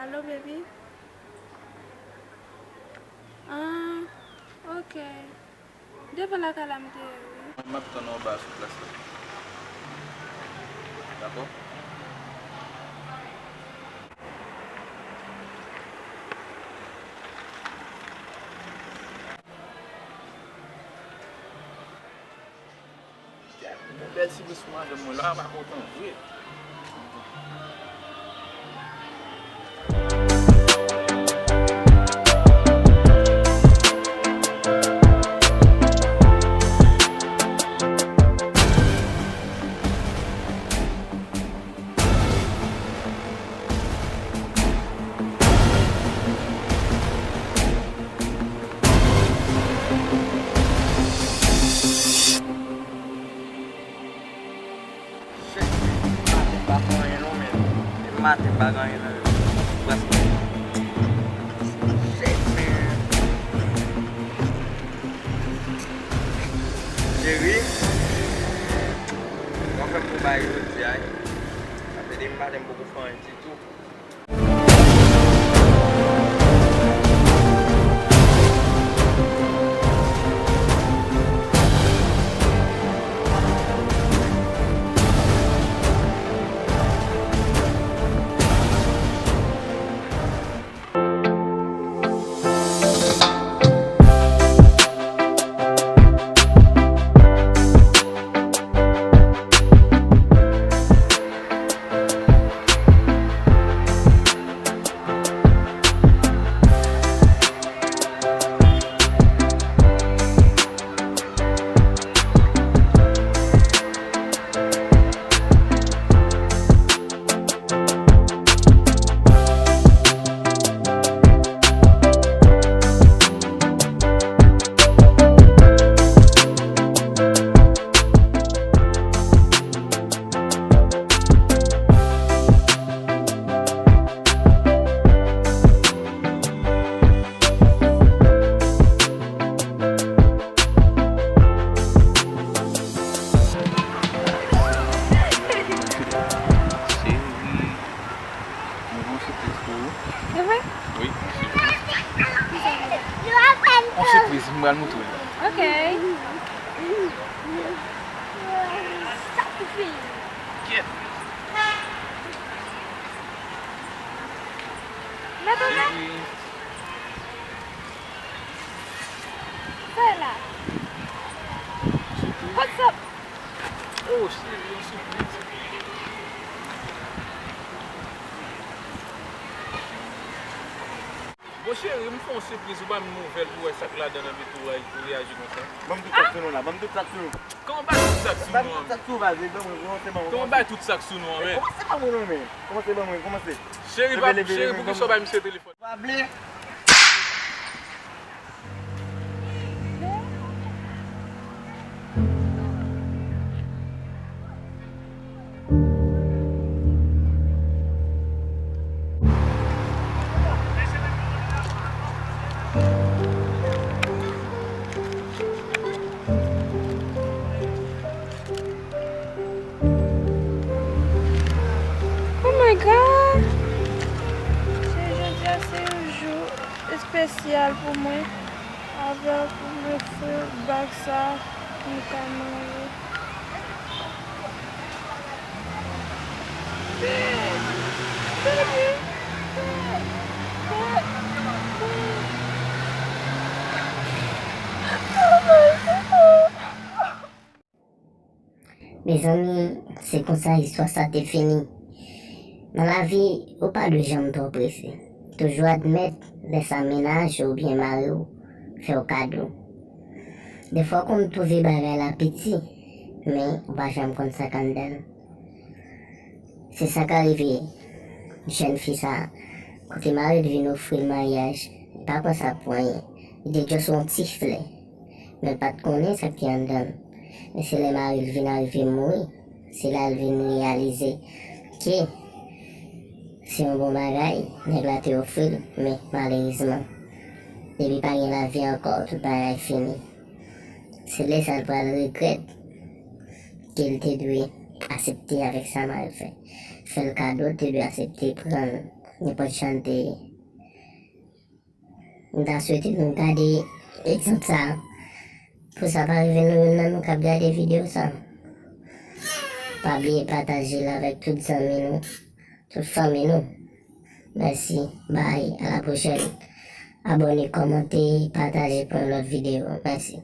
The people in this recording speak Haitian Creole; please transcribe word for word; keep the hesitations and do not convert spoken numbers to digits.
Alo, baby? Ah, ok. Devan lakay la m te ye, wi. M ap tann ou anba sou plas la. Dakò? Yon bèl sipris pou madanm mwen la, pa kontan vre. Shit, maten m pa fè anyen non, men. Depi maten m pa gen anyen nan yo. Prèske. Shit, man. Cheri, w ap fè m pou bagay jodi a, wi. Sa fè depi maten m poko fè anyen ditou. Cheri, mwen gen yon sipriz pou ou. Se vre? Wi, yon sipriz. Yon sipriz, m pral montre w. Ok. Kyèt. Mèt ou la? Cheri. Sa e la? What's up? Oh, cheri, yon sipriz. Bon, cheri, m fè yon sipriz, ou ba m nouvèl pou wè sa k ladan l, epi tou ou reyaji konsa. Ban m tout sa k sou nou la, ban m tout sa k sou nou. Kòman w ba tout sa k sou nou an? Ban m tout sa k sou ou, baby, ban mwen, kòmanse ban mwen. Kòman w ba tout sa k sou nou an, men? Kòmanse ban mwen non, men. Kòmanse ban mwen, kòmanse. Cheri, pa, cheri, poukisa w bay misye telefòn? Pa ble. Oh my God! Se jodi a, se yon jou espesyal pou mwen. Avèk le feu bag sa, nou ka manje. Mezanmi, se konsa istwa sa te fini. Nan lavi, ou pa dwe janm twò prese. Toujou admèt lè sa mennaj ou oubyen mari w fè w kado. Defwa w konn twouve bagay la piti, men ou pa janm konn sa k anndan l. Se sa k arive jèn fi sa a. Kote mari l vin ofri l maryaj, li pa pran sa pou anyen. Li te just yon ti flè. Men l pa t konnen sa k te anndan l. Men se lè mari l vin arive mouri, se la l vin reyalize ke se yon bon bagay nèg la te ofri l, men malerezman, depi pa gen lavi ankò, tout bagay fini. Se lè sa l pral regrèt ke l te dwe aksepte avèk sa mari l fè. Fè l kado, l te dwe aksepte pran l. nenpòt jan n te ye. M ta swete nou gade egzanp sa a. Pou sa pa rive nou youn nan nou k ap gade videyo sa a. Pa bliye pataje l avèk tout zanmi nou, tout fanmi nou. Mèsi, bay, a la pwochèn. Abòne, kòmante, pataje pou yon lòt videyo. Mèsi.